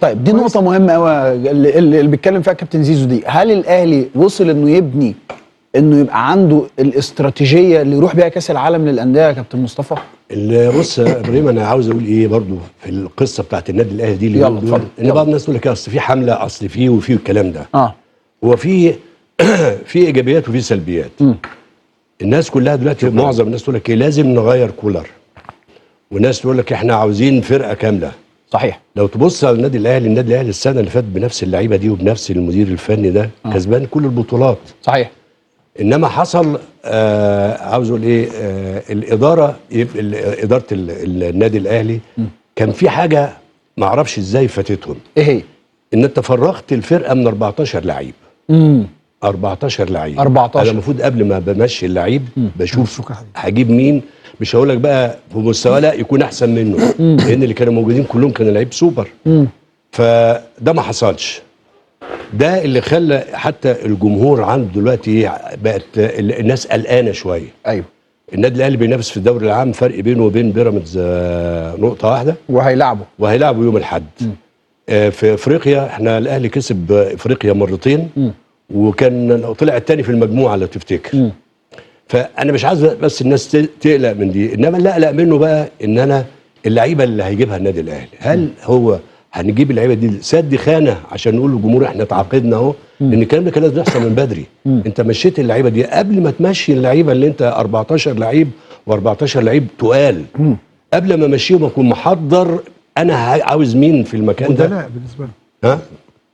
طيب دي نقطة مهمة قوي اللي بيتكلم فيها كابتن زيزو دي. هل الاهلي وصل انه يبني، انه يبقى عنده الاستراتيجية اللي يروح بيها كاس العالم للاندية يا كابتن مصطفى؟ بص يا ابراهيم، انا عاوز اقول ايه برضو في القصة بتاعت النادي الاهلي دي اللي يلا اتفضل. ان بعض الناس تقول لك اصل في حمله، اصل فيه وفيه الكلام ده. هو في في ايجابيات وفي سلبيات. الناس كلها دلوقتي معظم الناس تقول لك ايه، لازم نغير كولر، وناس تقول لك احنا عاوزين فرقه كاملة. صحيح. لو تبص على النادي الاهلي، النادي الاهلي السنة اللي فاتت بنفس اللعيبة دي وبنفس المدير الفني ده كسبان كل البطولات. صحيح. انما حصل عاوز اقول ايه، الادارة، ادارة النادي الاهلي كان في حاجة ما اعرفش ازاي فاتتهم. ايه هي؟ ان انت فرغت الفرقة من 14 لعيب. 14 لعيب. 14. انا المفروض قبل ما بمشي اللعيب بشوف هجيب مين، مش هقول لك بقى في مستوى، لا يكون احسن منه، لان اللي كانوا موجودين كلهم كانوا لعيب سوبر. فده ما حصلش. ده اللي خلى حتى الجمهور عنده دلوقتي بقت الناس قلقانة شوية. ايوه. النادي الاهلي بينافس في الدوري العام، فرق بينه وبين بيراميدز نقطة واحدة، وهيلعبوا يوم الاحد. في افريقيا احنا الاهلي كسب افريقيا مرتين، وكان طلع الثاني في المجموعة لو تفتكر. فانا مش عايز بس الناس تقلق من دي، انما اللي اقلق منه بقى ان انا اللعيبة اللي هيجيبها النادي الاهلي، هل هو هنجيب اللعيبة دي سد خانه عشان نقول للجمهور احنا تعاقدنا اهو؟ لان الكلام ده كان لازم يحصل من بدري. انت مشيت اللعيبة دي قبل ما تمشي اللعيبة اللي انت 14 لعيب و14 لعيب تقال، قبل ما امشيهم اكون محضر انا عاوز مين في المكان ده. بدلاء بالنسبة لهم. ها؟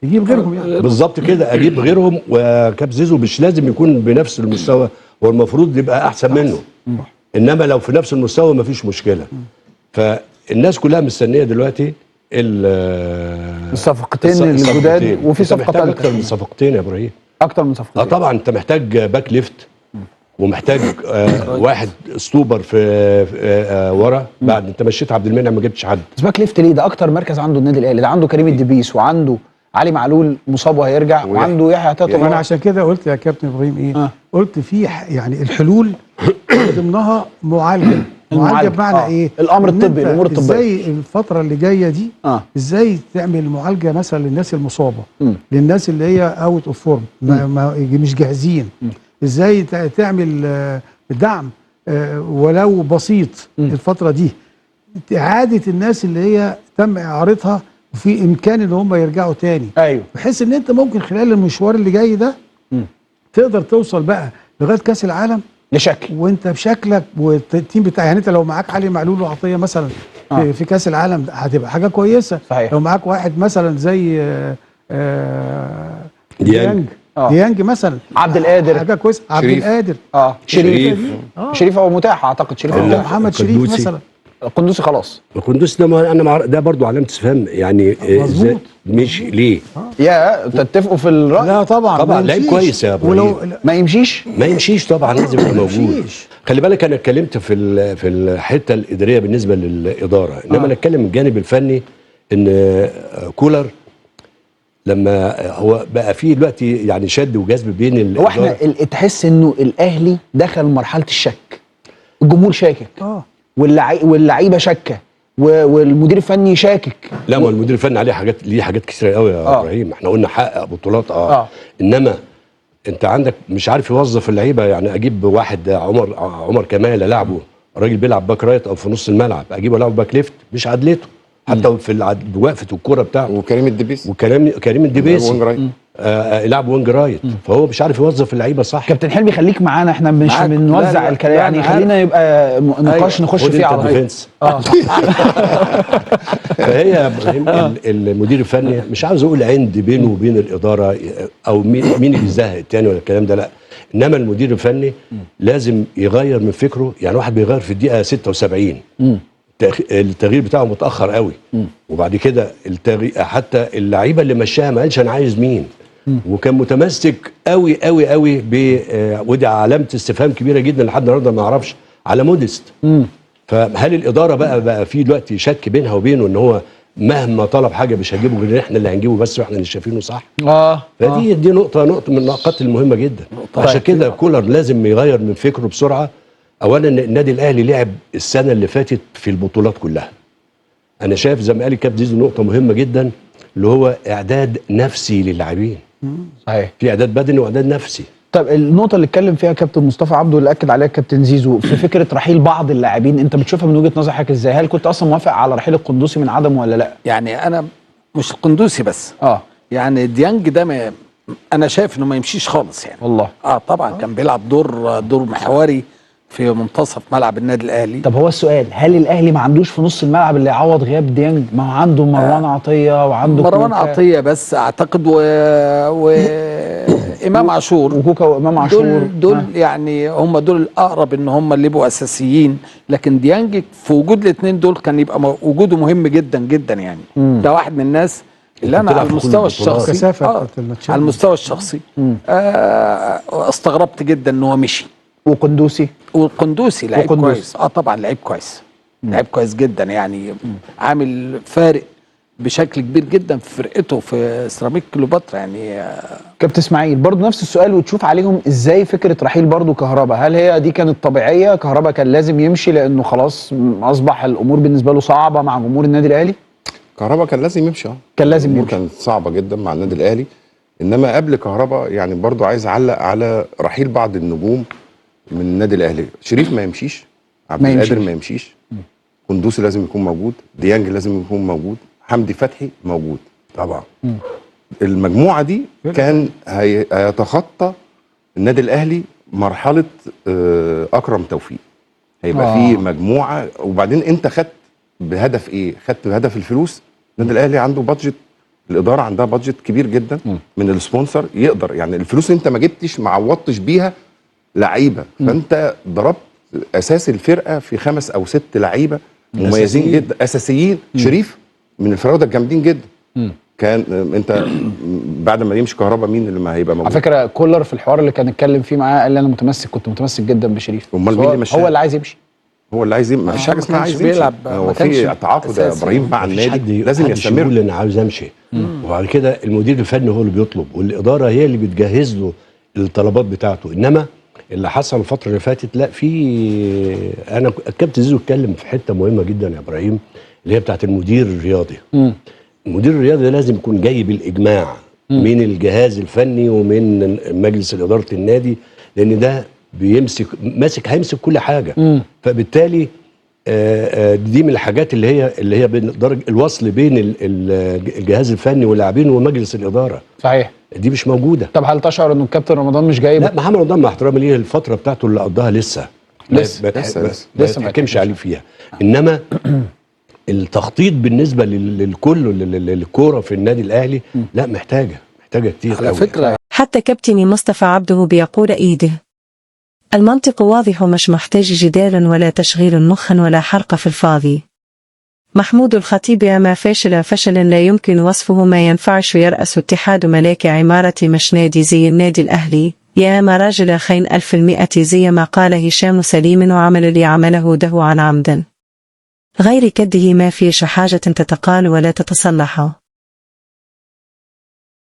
تجيب غيرهم يعني. بالظبط كده، اجيب غيرهم. وكاب زيزو مش لازم يكون بنفس المستوى، هو المفروض يبقى احسن منه، انما لو في نفس المستوى مفيش مشكلة. فالناس كلها مستنيه دلوقتي الصفقتين الجداد، وفي صفقة ثالثة. اكتر من صفقتين يا ابراهيم. اكتر من صفقتين. طبعا انت محتاج back left، ومحتاج واحد stopper في ورا. بعد انت مشيت عبد المنعم ما جبتش حد. بس back left ليه؟ ده اكتر مركز عنده النادي الاهلي، ده عنده كريم الدبيس، وعنده علي معلول مصاب وهيرجع، وعنده يحيى عطية الله. انا عشان كده قلت يا كابتن ابراهيم ايه؟ قلت في يعني الحلول ضمنها معالجة. معالجة بمعنى ايه؟ الامر الطبي، الامور الطبية. ازاي الفترة اللي جاية دي ازاي تعمل معالجة مثلا للناس المصابة، للناس اللي هي out of form، مش جاهزين. ازاي تعمل دعم ولو بسيط الفترة دي، اعاده الناس اللي هي تم اعارتها وفي امكان ان هم يرجعوا تاني. ايوه. بحيث ان انت ممكن خلال المشوار اللي جاي ده تقدر توصل بقى لغاية كاس العالم لشكل، وانت بشكلك وال team بتاع. يعني انت لو معاك علي معلول وعطية مثلا في كاس العالم هتبقى حاجة كويسة. صحيح. لو معاك واحد مثلا زي ديانج، ديانج مثلا، عبد القادر، حاجة كويسة. عبد القادر، شريف، شريف هو متاح اعتقد. شريف محمد شريف مثلا. القندوسي خلاص. القندوسي ده انا ده برضه علامة استفهام يعني. مظبوط. مش ليه؟ يا تتفقوا في الراي؟ لا طبعا طبعا لعيب كويس يا ابراهيم. ما يمشيش؟ ما يمشيش طبعا، لازم يبقى موجود. خلي بالك انا اتكلمت في الحتة الادارية بالنسبة للادارة، انما انا اتكلم من الجانب الفني. ان كولر لما هو بقى فيه دلوقتي يعني شد وجذب بين الادارة. هو احنا تحس انه الاهلي دخل مرحلة الشك، الجمهور شاكك، واللعيبة شاكه، والمدير الفني شاكك. لا ما المدير الفني عليه حاجات، ليه حاجات كتير قوي يا ابراهيم. احنا قلنا حقق بطولات انما انت عندك مش عارف يوظف اللعيبة. يعني اجيب واحد عمر كمال العبه، راجل بيلعب back right او في نص الملعب، اجيبه العبه back left، مش عدلته حتى في وقفه الكورة بتاعته. وكريم الدبيس، وكريم الدبيس لعب wing right. فهو مش عارف يوظف اللعيبة صح. كابتن حلمي خليك معانا، احنا مش بنوزع الكلام يعني، خلينا يبقى نقاش نخش فيه على طول. فهي يا ابراهيم المدير الفني مش عاوز اقول عند بينه وبين الادارة او مين اللي بيزهق التاني ولا الكلام ده، لا. انما المدير الفني لازم يغير من فكرة. يعني واحد بيغير في الدقيقة 76، التغيير بتاعه متاخر قوي. وبعد كده حتى اللعيبة اللي مشاها ما قالش انا عايز مين، وكان متمسك قوي قوي قوي ب ودي علامة استفهام كبيرة جدا لحد النهارده ما اعرفش على موديست. فهل الادارة بقى في دلوقتي شك بينها وبينه ان هو مهما طلب حاجة مش هجيبه غير احنا اللي هنجيبه بس، واحنا اللي شايفينه صح؟ فدي دي نقطة من النقاط المهمة جدا. عشان كده كولر لازم يغير من فكرة بسرعة. اولا النادي الاهلي لعب السنة اللي فاتت في البطولات كلها. انا شايف زي ما قال الكابتن زيزو نقطة مهمة جدا، اللي هو اعداد نفسي للاعبين. صحيح، في اعداد بدني واعداد نفسي. طب النقطة اللي اتكلم فيها كابتن مصطفى عبده اللي اكد عليها كابتن زيزو في فكرة رحيل بعض اللاعبين، انت بتشوفها من وجهه نظر حضرتك ازاي؟ هل كنت اصلا موافق على رحيل القندوسي من عدمه ولا لا؟ يعني انا مش القندوسي بس، يعني ديانج ده انا شايف انه ما يمشيش خالص يعني. والله طبعا كان بيلعب دور محوري في منتصف ملعب النادي الاهلي. طب هو السؤال، هل الاهلي ما عندوش في نص الملعب اللي يعوض غياب ديانج؟ ما هو عنده مروان عطية وعنده مروان كوكا عطية بس اعتقد وامام عاشور وكوكا وامام عاشور دول يعني هم دول الاقرب ان هم اللي يبقوا اساسيين، لكن ديانج في وجود الاثنين دول كان يبقى وجوده مهم جدا جدا يعني. ده واحد من الناس اللي انا على المستوى الشخصي على المستوى الشخصي استغربت جدا ان هو مشي. والقندوسي لعيب كويس، طبعا لعيب كويس، لعيب كويس جدا يعني، عامل فارق بشكل كبير جدا في فرقته في سيراميك كليوباترا يعني. كابتن اسماعيل برضو نفس السؤال، وتشوف عليهم ازاي فكرة رحيل برضو كهربا؟ هل هي دي كانت طبيعية؟ كهربا كان لازم يمشي لانه خلاص اصبح الامور بالنسبة له صعبة مع جمهور النادي الاهلي؟ كهربا كان لازم يمشي، كان لازم يمشي، كانت صعبة جدا مع النادي الاهلي. انما قبل كهربا يعني برضو عايز اعلق على رحيل بعض النجوم من النادي الاهلي. شريف ما يمشيش، عبد القادر ما يمشيش، قندوسي لازم يكون موجود، ديانج لازم يكون موجود، حمدي فتحي موجود طبعا. المجموعة دي كان هيتخطى النادي الاهلي مرحلة اكرم توفيق، هيبقى في مجموعة. وبعدين انت خدت بهدف ايه؟ خدت بهدف الفلوس. النادي الاهلي عنده budget، الادارة عندها budget كبير جدا من ال sponsor، يقدر يعني الفلوس اللي انت ما جبتش ما عوضتش بيها لعيبة، فانت ضربت اساس الفرقة في 5 أو 6 لعيبة مميزين جدا اساسيين. شريف من الفراوده الجامدين جدا. كان انت بعد ما يمشي كهربا مين اللي ما هيبقى موجود؟ على فكرة كولر في الحوار اللي كان اتكلم فيه معاه قال لي انا متمسك، كنت متمسك جدا بشريف. امال مين اللي مشاه؟ هو اللي عايز يمشي، هو اللي عايز يمشي، ما فيش حاجة اسمها عايز يمشي، هو في تعاقد يا ابراهيم مع النادي لازم يستمر. يقول انا عاوز امشي، وبعد كده المدير الفني هو اللي بيطلب والادارة هي اللي بتجهز له الطلبات بتاعته. انما اللي حصل الفترة اللي فاتت لا، في انا الكابتن زيزو اتكلم في حتة مهمة جدا يا ابراهيم اللي هي بتاعت المدير الرياضي. المدير الرياضي لازم يكون جاي بالاجماع من الجهاز الفني ومن مجلس ادارة النادي، لان ده بيمسك ماسك هيمسك كل حاجة. فبالتالي دي من الحاجات اللي هي درجه الوصل بين الجهاز الفني واللاعبين ومجلس الادارة. صحيح، دي مش موجودة. طب هل تشعر انه الكابتن رمضان مش جاي؟ لا، محمد رمضان مع احترامي ليه الفترة بتاعته اللي قضاها لسه لسه ما تحكمش عليه فيها. انما التخطيط بالنسبة للكل للكورة في النادي الاهلي لا، محتاجه كتير على فكرة. حتى كابتن مصطفى عبده بيقول ايده المنطق واضح، مش محتاج جدال ولا تشغيل مخ ولا حرق في الفاضي. محمود الخطيب ما فاشل فشل لا يمكن وصفه، ما ينفعش يرأس اتحاد ملاك عمارة مش نادي زي النادي الأهلي، يا أما راجل خين 1000% زي ما قال هشام سليم وعمل اللي عمله ده عن عمدا. غير كده ما فيش حاجة تتقال ولا تتصلح.